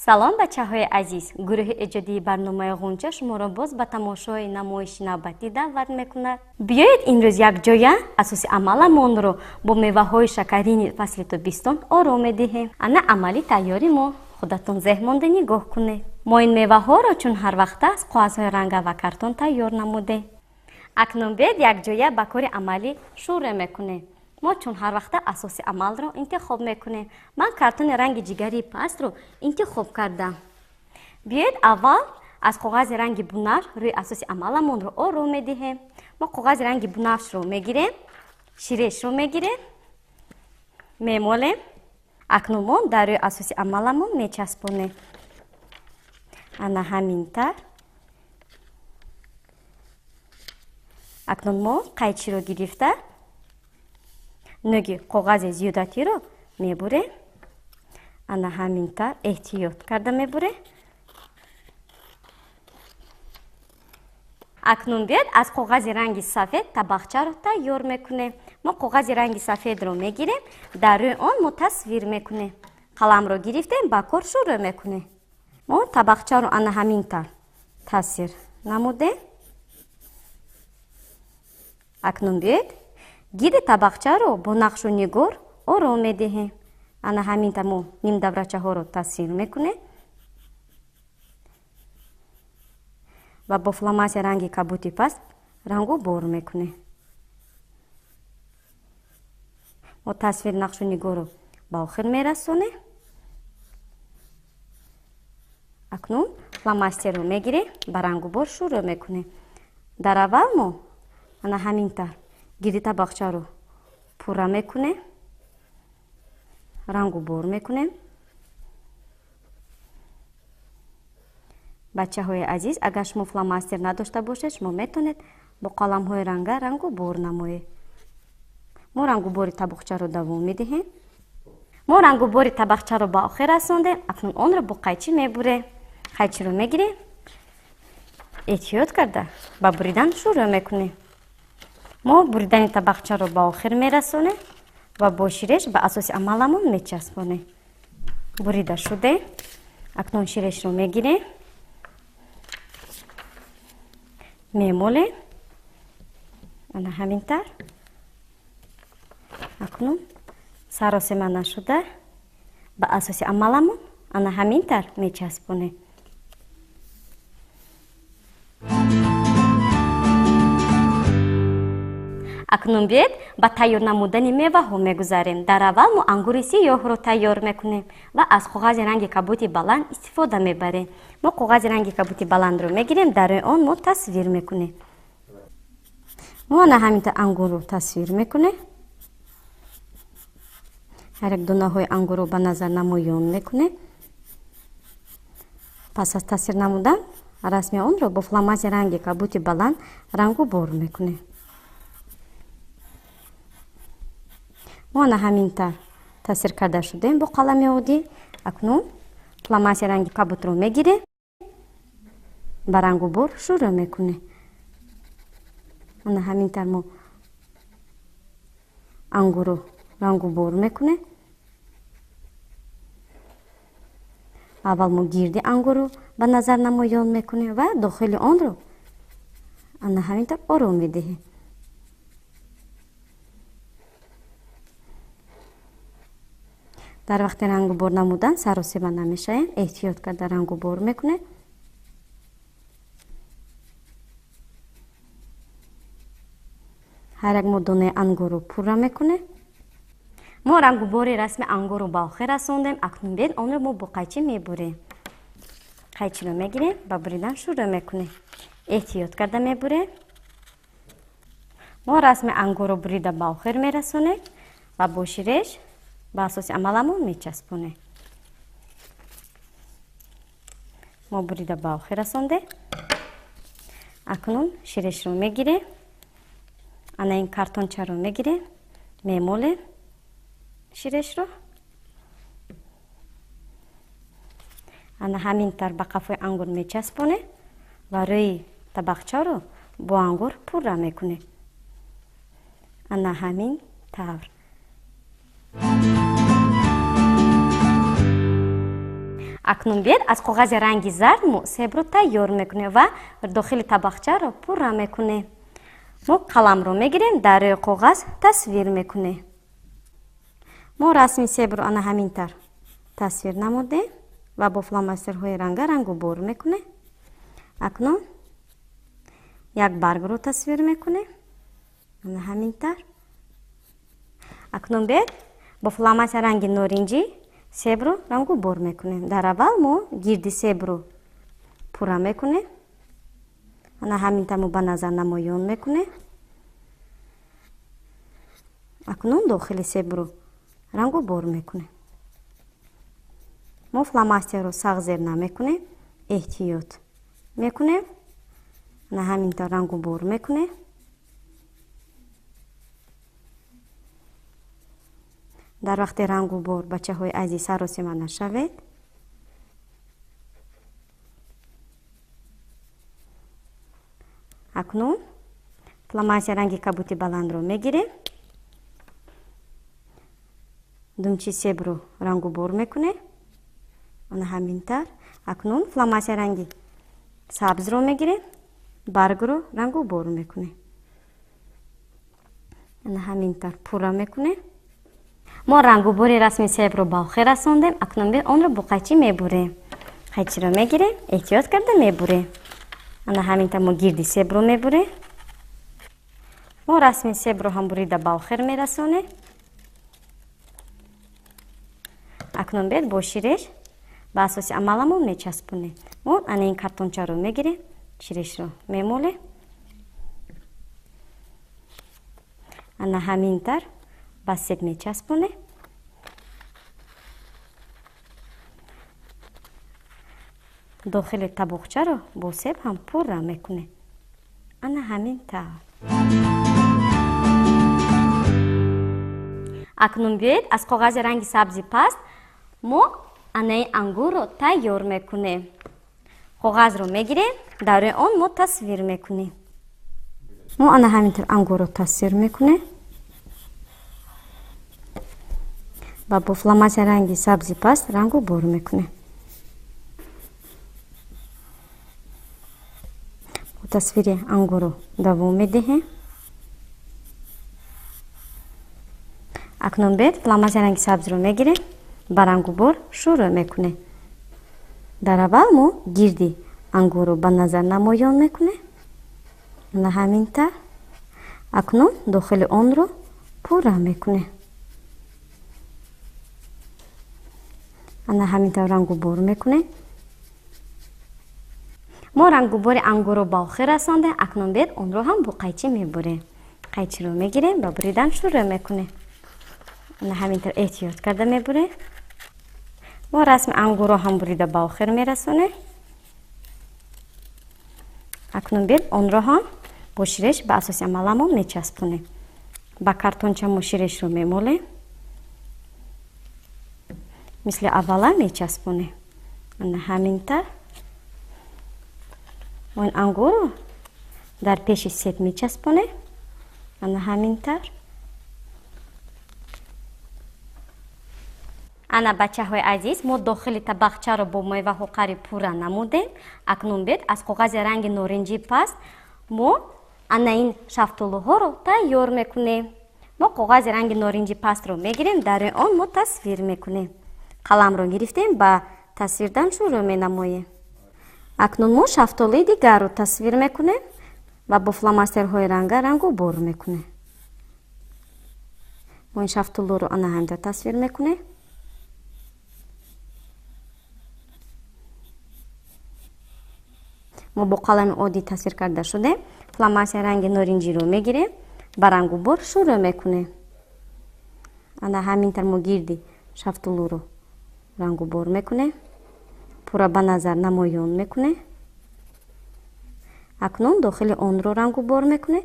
Салом, бачаҳои азиз! Гурӯҳи эҷодии барномаи Ғунча шуморо боз ба тамошои намоиши навбатӣ даъват мекунад. Биёед имрӯз якҷоя асоси амаламонро бо меваҳои шакарини фасли тобистон оро медиҳем. Ана амали тайёри мо. Худатон зеҳ монда нигоҳ кунед. Мо ин меваҳоро чун ҳар вақта аз коғазҳои ранга ва картон тайёр намудем. Акнун биёед якҷоя ба кори амалӣ шурӯъ мекунем. Мо чун ҳар вақта асоси амалро интихоб мекунем. Ман картони ранги ҷигарии пастро интихоб кардам. Биёед аввал аз коғази ранги бунафш рӯи асоси амаламонро оро медиҳем. Мо коғази ранги бунафшро мегирем, ширешро мегирем, мемолем. Акнун мо дар рӯи асоси амаламон мечаспонем. Ана ҳамин тавр. Акнун мо қайчиро гирифта нӯги коғази зиёдатиро мебурем. Ана ҳамин тавр эҳтиёт карда мебурем. Акнун биёед аз коғази ранги сафед табақчаро тайёр мекунем. Мо коғази ранги сафедро мегирем, дар рӯи он мо тасвир мекунем. Қаламро гирифтем, ба кор шурӯъ мекунем. Мо табақчаро ана ҳамин тавр тасвир намудем. Акнун биёед гирди табақчаро бо нақшу нигор оро медиҳем. Ана ҳамин тавр мо нимдаврачаҳоро тасвир мекунем ва бо фломастер ранги кабути паст рангу бор мекунем. Мо тасвир нақшу нигорро ба охир мерасонем. Акнун фломастерро мегирем, ба рангу бор шурӯъ мекунем. Дар аввал мо ана ҳамин тавр гирди табақчаро пурра мекунем, рангу бор мекунем. Бачаҳои азиз, агар шумо фломастер надошта бошед, шумо метавонед бо қаламҳои ранга рангу бор намоед. Мо рангубори табақчаро давом медиҳем. Мо рангубори табақчаро ба охир расондем. Акнун онро бо қайчи мебурем. Қайчиро мегирем, эҳтиёт карда ба буридан шурӯъ мекунем. Мо буридани табақчаро ба охир мерасонем ва бо ширеш ба асоси амаламон мечаспонем. Бурида шудем. Акнун ширешро мегирем, мемолем. Ана ҳамин тавр. Акнун саросема нашуда ба асоси амаламон ана ҳамин тавр мечаспонем. Акнун биёед ба тайёр намудани меваҳо мегузарем. Дар аввал мо ангури сиёҳро тайёр мекунем ва аз коғази ранги кабути баланд истифода мебарем. Мо коғази ранги кабути баландро мегирем, дар рӯи он мо тасвир мекунем. Мо ана ҳамин тавр ангурро тасвир мекунем. Ҳар як донаҳои ангурро ба назар намоён мекунем. Пас аз тасвир намудан расми онро бо фломастер ранги кабути баланд рангу бор мекунем. Мо ана ҳамин тавр тасвир карда шудем бо қалами оддӣ. Акнун фломастер ранги кабутро мегирем, ба рангу бор шурӯъ мекунем. Ана ҳамин тавр мо ангурро рангу бор мекунем. Аввал мо гирди ангурро ба назар намоён мекунем ва дохили онро ана ҳамин тавр ором медиҳем. Дар вақти рангубор намудан саросема намешавем, эҳтиёт карда рангубор мекунем. Ҳар як мо донаи ангурро пурра мекунем. Мо рангубори расми ангурро ба охир расондем. Акнун биёед онро мо бо қайчи мебурем. Қайчиро мегирем, ба буридан шурӯъ мекунем. Эҳтиёт карда мебурем. Мо расми ангурро бурида ба охир мерасонем ва бо ширеш ба асоси амаламон мечаспонем. Мо бурида ба охир расондем. Акнун ширешро мегирем, ана ин картончаро мегирем, мемолем ширешро. Ана ҳамин тавр ба қафои ангур мечаспонем ва рӯи табақчаро бо ангур пурра мекунем. Ана ҳамин тавр. Акнун биёед аз коғази ранги зард мо себро тайёр мекунем ва дохили табақчаро пурра мекунем. Мо қаламро мегирем, дар рӯи коғаз тасвир мекунем. Мо расми себро ана ҳамин тавр тасвир намудем ва бо фломастерҳои ранга рангубор мекунем. Акнун як баргро тасвир мекунем. Ана ҳамин тавр. Акнун биёед бо фломастер ранги норинҷӣ себро рангубор мекунем. Дар аввал мо гирди себро пурра мекунем. Ана ҳамин тавр мо ба назар намоён мекунем. Акнун дохили себро рангубор мекунем. Мо фломастерро сахт зер намекунем, эҳтиёт мекунем. Ана ҳамин тавр рангубор мекунем. Дар вақти рангубор бачаҳои азиз саросима нашавед. Акнун фломастер ранги кабути баландро мегирем. Думчи себро рангубор мекунем. Ана ҳамин тавр. Акнун фломастер ранги сабзро мегирем, баргро рангубор мекунем. Ана ҳамин тавр пурра мекунем. Мо рангубори расми себро ба охир расондем. Акнун онро бо қайчӣ мебурем. Қайчиро мегирем, эҳтиёт карда мебурем. Ана ҳамин тавр мо гирди себро мебурем. Мо расми себро ҳам бурида ба охир мерасонем. Акнун биёед бо ширеш ба асоси амаламон мечаспонем. Мо ана ин картончаро мегирем, ширешро мемолем. Ана ҳамин тавр ба себ мечаспонем. Дохили табоқчаро бо себ ҳам пурра мекунем. Ана ҳамин тавр. Акнун биёед аз коғази ранги сабзи паст мо анаи ангурро тайёр мекунем. Коғазро мегирем, дар рӯи он мо тасвир мекунем. Мо ана ҳамин тавр ангурро тасвир мекунем ва бо фломастер ранги сабзи паст рангубор мекунем. Бо тасвири ангурро давом медиҳем. Акнун биёед фломастер ранги сабзро мегирем, ба рангубор шурӯъ мекунем. Дар аввал мо гирди ангурро ба назар намоён мекунем. Ана ҳамин тавр. Акнун дохили онро пурра мекунем. Ана ҳамин тавр рангубор мекунем. Мо рангубори ангурро ба охир расондем. Акнун биёед онро ҳам бо қайчӣ мебурем. Қайчиро мегирем ва буридан шурӯъ мекунем. Ана ҳамин тавр эҳтиёт карда мебурем. Мо расми ангурро ҳам бурида ба охир мерасонем. Акнун биёед онро ҳам бо ширеш ба асоси амаламон мечаспонем. Ба картонча мо ширешро мемолем. Мисли аввала мечаспонем. Ана ҳамин тавр. Мо ин ангурро дар пеши себ мечаспонем. Ана ҳамин тавр. Ана бачаҳои азиз, мо дохили табақчаро бо меваҳо қариб пурра намудем. Акнун биёед аз коғази ранги норинҷӣ паст мо ана ин шафтолуҳоро тайёр мекунем. Мо коғази ранги норинҷӣ пастро мегирем, дар рӯи он мо тасвир мекунем. Қаламро гирифтем, ба тасвирдан шурӯъ менамоем. Акнун мо шафтолуи дигарро тасвир мекунем ва бо фломастерҳои ранга рангубор мекунем. Мо ин шафтолуро ана ҳамин тасвир мекунем. Мо бо қалами оддӣ тасвир карда шудем. Фломастер ранги норинҷиро мегирем, ба рангубор шурӯъ мекунем. Ана ҳамин тавр мо гирди шафтолуро рангубор мекунем, пурра ба назар намоён мекунем. Акнун дохили онро рангубор мекунем.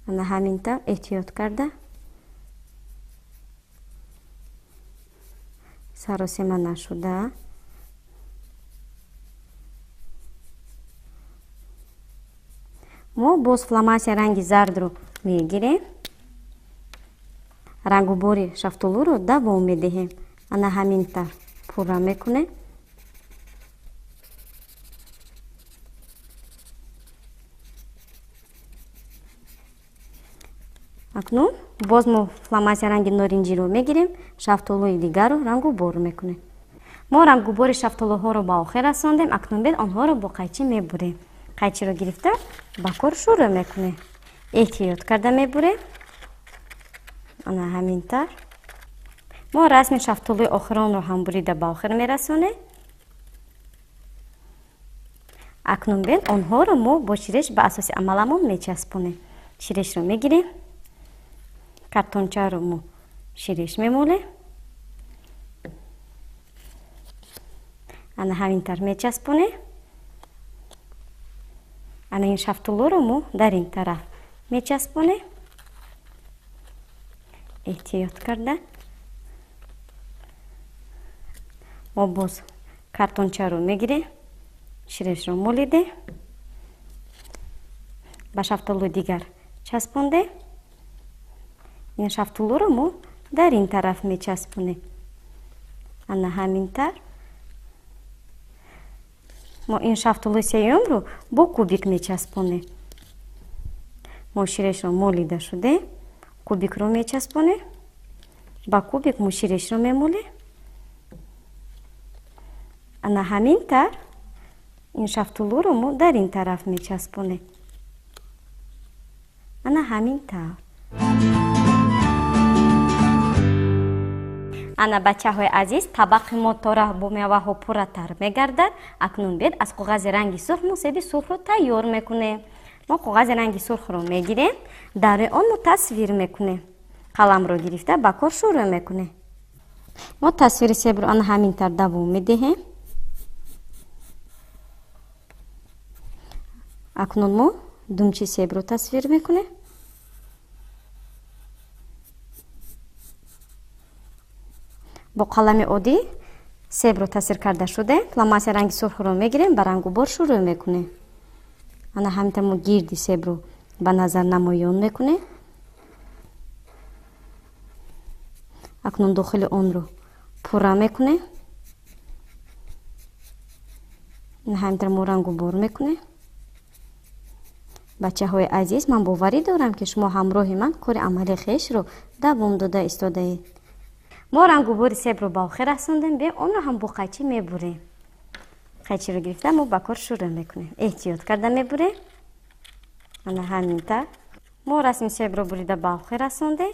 Ана ҳамин тавр эҳтиёт карда саросема нашуда мо боз фломастер ранги зардро мегирем, рангубори шафтолуро давом медиҳем. Ана ҳамин тавр пурра мекунем. Акнун боз мо фломастер ранги норинҷиро мегирем, шафтолуи дигарро рангубор мекунем. Мо рангубори шафтолуҳоро ба охир расондем. Акнун бед онҳоро бо қайчӣ мебурем. Қайчиро гирифта ба кор шурӯъ мекунем. Эҳтиёт карда мебурем. Ана ҳамин тавр. Мо расми шафтолуи охиронро ҳам бурида ба охир мерасонем. Акнун бед онҳоро мо бо ширеш ба асоси амаламон мечаспонем. Ширешро мегирем. Картончаро мо ширеш мемолем. Ана ҳамин тавр мечаспонем. Ана ин шафтолуро мо дар ин тараф мечаспонем. Эҳтиёт карда. Мо боз картончаро мегирем, ширешро молидем, ба шафтолуи дигар часпондем. Ин шафтолуро мо дар ин тараф мечаспонем. Ана ҳамин тавр. Мо ин шафтолуи сеюмро бо кубик мечаспонем. Мо ширешро молида шудем, кубикро мечаспонем. Ба кубик мо ширешро мемолем. Ана ҳамин тавр ин шафтолуро мо дар ин тараф мечаспонем. Ана ҳамин тавр. Ана бачаҳои азиз, табақи мо тора бо меваҳо пурратар мегардад. Акнун бед аз коғази ранги сурх мо себи сурхро тайёр мекунем. Мо коғази ранги сурхро мегирем, дар рӯи он мо тасвир мекунем. Қаламро гирифта ба кор шурӯъ мекунем. Мо тасвири себро ана ҳамин тавр давом медиҳем. Акнун мо думчи себро тасвир мекунем. Бо қалами оддӣ себро тасвир карда шудем. Фломастер ранги сурхро мегирем, ба рангубор шурӯъ мекунем. Ана ҳамин тавр мо гирди себро ба назар намоён мекунем. Акнун дохили онро пурра мекунем. Ҳамин тавр мо рангубор мекунем. Бачаҳои азиз, ман боварӣ дорам, ки шумо ҳамроҳи ман кори амалии хешро давом дода истодаед. Мо рангубори себро ба охир расондем, бе онро ҳам бо қайчӣ мебурем. Қайчиро гирифта мо ба кор шурӯъ мекунем. Эҳтиёт карда мебурем. Ана ҳамин тавр. Мо расми себро бурида ба охир расондем.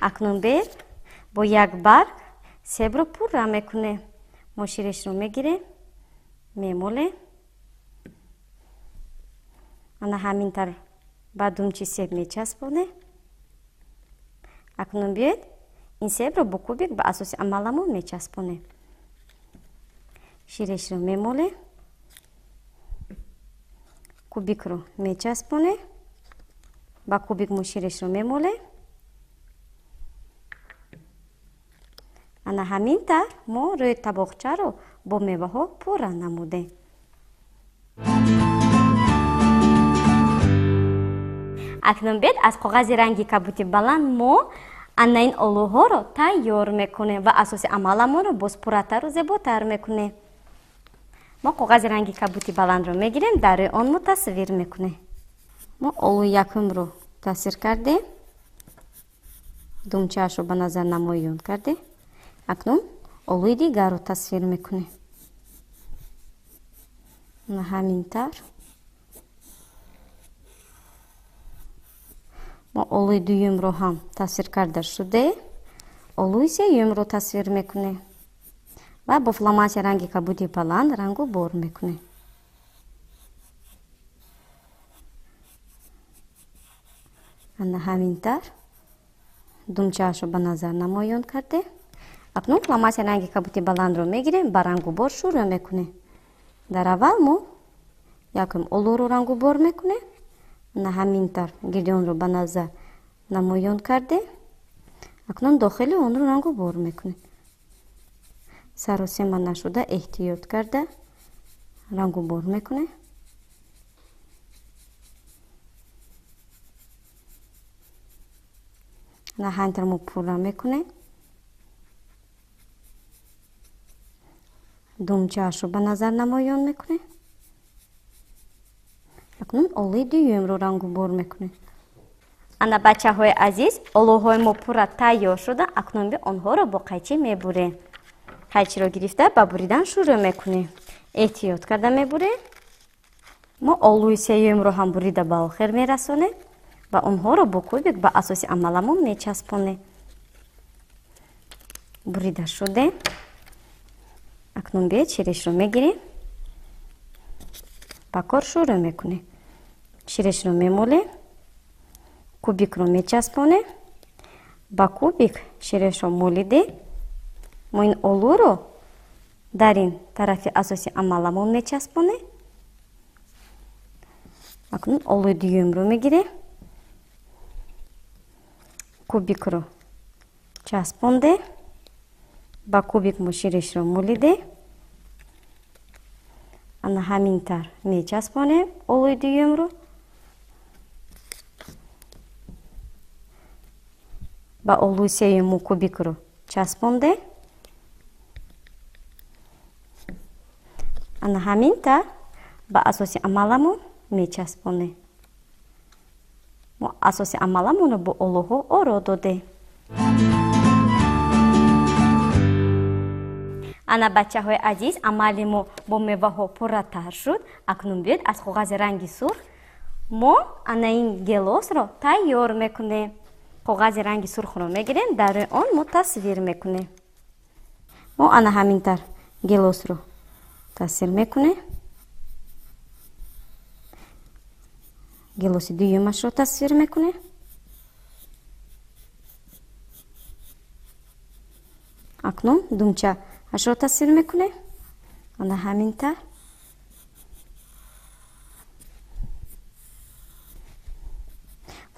Акнун бе бо як барг себро пурра мекунем. Мо ширешро мегирем, мемолем. Ана ҳамин тавр ба думчи себ мечаспонем. Акнун биёед ин себро бо кубик ба асоси амаламон мечаспонем. Ширешро мемолем, кубикро мечаспонем, ба кубик мо ширешро мемолем. Ана ҳамин тавр мо рӯи табоқчаро бо меваҳо пурра намудем. Акнун бед аз коғази ранги кабути баланд мо ана ин олуҳоро тайёр мекунем ва асоси амаламонро боз пурратару зеботар мекунем. Мо коғази ранги кабути баландро мегирем, дар рӯи он мо тасвир мекунем. Мо олуи якумро тасвир кардем, думчаашро ба назар намоён кардем. Акнун олуи дигарро тасвир мекунем. Ҳамин тавр. Мо олуи дуюмро ҳам тасвир карда шуде, олуи сеюмро тасвир мекунем ва бо фломастер ранги кабуди баланд рангу бор мекунем. Ана ҳамин тавр думчаашро ба назар намоён кардем. Акнун фломастер ранги кабуди баландро мегирем, ба рангубор шурӯъ мекунем. Дар аввал мо якум олуро рангубор мекунем. Ана ҳамин тавр гирди онро ба назар намоён кардем. Акнун дохили онро рангубор мекунем. Саросема нашуда эҳтиёт карда рангубор мекунем. Ана ҳамин тавр мо пурра мекунем. Думчаашро ба назар намоён мекунем. Акнун олӯи дуюмро рангубор мекунем. Ана бачаҳои азиз, олӯҳои мо пурра тайёр шуда, акнун би онҳоро бо қайчӣ мебурем. Қайчиро гирифта ба буридан шурӯъ мекунем. Эҳтиёт карда мебурем. Мо олӯи сеюмро ҳам бурида ба охир мерасонем ва онҳоро бо кубик ба асоси амаламон мечаспонем. Бурида шудем. Акнун биёед ширешро мегирем. Ба кор шурӯъ мекунем. Ширешро мемолем. Кубикро мечаспонем. Ба кубик ширешро молидем. Мо ин олӯро дар ин тарафи асоси амаламон мечаспонем. Акнун олӯи дуюмро мегирем. Кубикро часпондем. Ба кубик мо ширешро молидем. Ана ҳамин тавр мечаспонем олӯи дуюмро. Ба олӯи сеюм мо кубикро часпондем. Ана ҳамин тавр ба асоси амаламон мечаспонем. Мо асоси амаламонро бо олӯҳо оро додем. Ана бачаҳои азиз, амали мо бо меваҳо пурратар шуд. Акнун биёед аз коғази ранги сурх мо ана ин гелосро тайёр мекунем. Коғази ранги сурхро мегирем, дар рӯи он мо тасвир мекунем. Мо ана ҳамин тавр гелосро тасвир мекунем. Гелоси дуюмашро тасвир мекунем. Акнун думчаашро тасвир мекунем. Ана ҳамин тавр.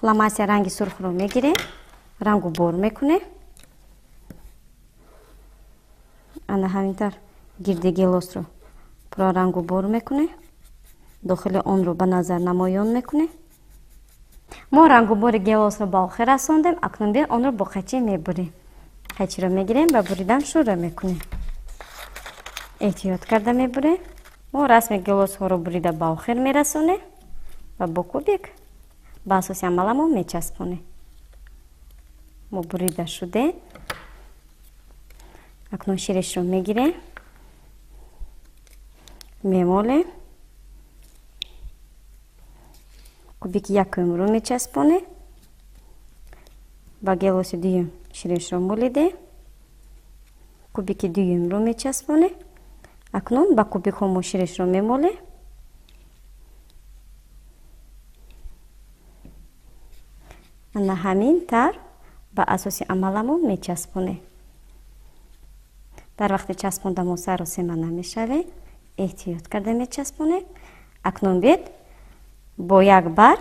Фломастер ранги сурхро мегирем, рангу бор мекунем. Ана ҳамин тавр гирди гелосро пурра рангу бор мекунем. Дохили онро ба назар намоён мекунем. Мо рангубори гелосро ба охир расондем. Акнун биёед онро бо қайчӣ мебурем. Қайчиро мегирем, ба буридан шурӯъ мекунем. Эҳтиёт карда мебурем. Мо расми гелосҳоро бурида ба охир мерасонем ва бо кубик ба асоси амаламон мечаспонем. Мо бурида шудем. Акнун ширешро мегирем, мемолем. Кубики якумро мечаспонем. Ба гелоси дуюм ширешро молидем. Кубики дуюмро мечаспонем. Акнун ба кубикҳо мо ширешро мемолем. Ана ҳамин тавр ба асоси амаламон мечаспонем. Дар вақти часпонда мо саросема намешавем, эҳтиёт карда мечаспонем. Акнун биёед бо як барг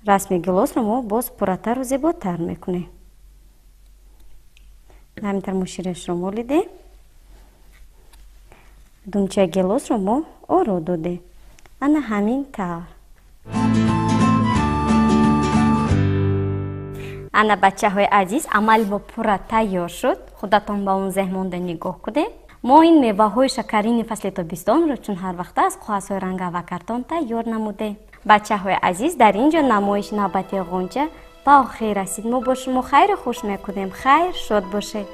расми гилосро мо боз пурратару зеботар мекунем. Ҳамин тавр мо ширешро молидем. Думчаи гелосро мо оро додем. Ана ҳамин тавр. Ана бачаҳои азиз, амали мо пурра тайёр шуд. Худатон ба он зеҳн монда нигоҳ кунед. Мо ин меваҳои шакарини фасли тобистонро чун ҳар вақта аз коғазҳои ранга ва картон тайёр намудем. Бачаҳои азиз, дар ин ҷо намоиши навбати Ғунча ба охир расид. Мо бо шумо хайру хуш мекунем. Хайр, шод бошед.